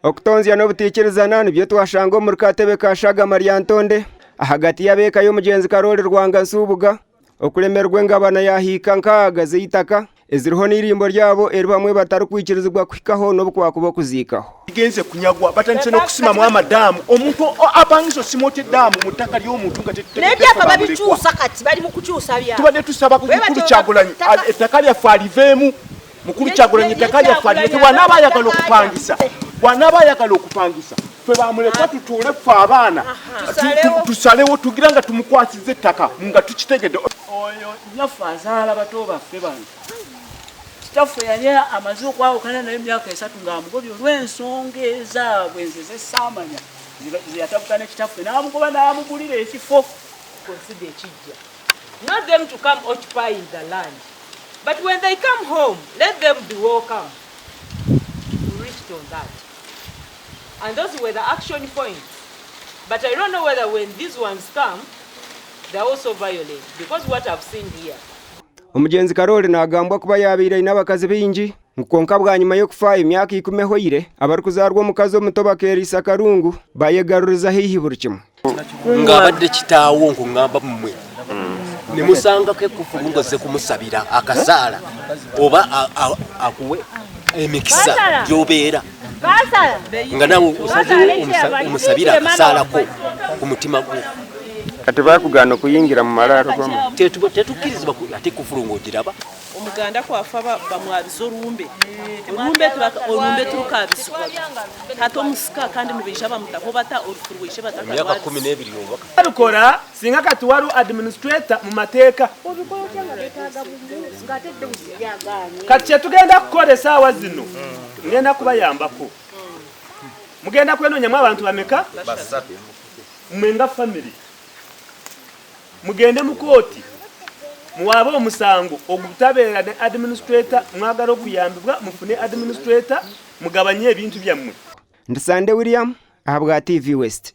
Okutonzya n'obutaikirizana nibyo twashanga omuri katebe ka Shagama Lyantonde ahagati y'ab'eka y'omugyenzi Karoli Rwanga Nsubuga okuremerwa engabana ya hiika nkaaga z'eitaka eziriho n'eirimbo ryabo eri bamwe batarikwikirizibwa kuhikaho n'obu kwakuba okuziikaho. Bigenze kunyagwa batandise n'okusimamu amadaamu omuntu apangisa osima otya eddaamu mu ttaka ly'omuntu nga N'ebyapa babikyusa kati bali mu kukyusa byapa. Tubadde tusaba Mukulu Kyagulanyi ettaka lyaffe aliveemu. Mukulu Kyagulanyi ettaka lyaffe alireke bw'anaaba ayagala okupangisa bw'anaaba ayagala okupangisa ffe bamuleka tutuule ffe abaana tusalewo tugira nga tumukwasiza ettaka nga tukitegedde. Oyo nnyaffe azaala bato baffe bano. Kitaffe yali amaze okwawukana naye emyaka esatu ng'amugobye olw'ensonga ezaabwe nze ze ssaamanya ze yatabuka ne kitaffe n'amugoba n'amugulira ekifo. Consider ekijja not them to come occupying the land but when they come home let them be welcome. We reached on that and those were the action points but I don't know whether when these ones come they're also violent because what I've seen here. Omugyenzi Karoli naagambwa kuba yaabaire aine abakazi baingi ngu kwonka bwanyima y'okufa emyaka ikumi ehwaire, abarikuzaarwa omukazi omuto bakeeriisa akarungu baayegaruriza haihi buri kimwe. Ng'abadde kitaawo nkuŋŋamba mmwe ne musangako ekkufulu ng'ozze kumusabira akasaala oba akuwe emikisa gy'obeera nga naawe osazeewo omusabire akasaalako ku mutima gwo. Kati baakugaana okuyingira mu malaaro g'omu. Tetukkirizibwa ate ekkufulu ng'ogiraba. Omuganda ku afa bamwabiza orumbe, orumbe orumbe tirukabizibwa hati omusika kandi nibaija bamutaho bata orufu rwaije Emyaka kumi batakarwabize. n'ebiri oba. Babikora singa kati waliwo administrator mu mateeka. Obikola otya nga betaaga bumu ng'ate Deus yagaanye? Kati kyetugenda kukola esaawa zino ngenda kubayambako. Mugenda kwenonyamu abantu bameka? Mwe nga family. Mugende mu kooti muwaabe omusango ogutabeera ne administrator mwagala okuyambibwa mufune administrator mugabanye ebintu byammwe. Ndi Sande William ahabwa TV West.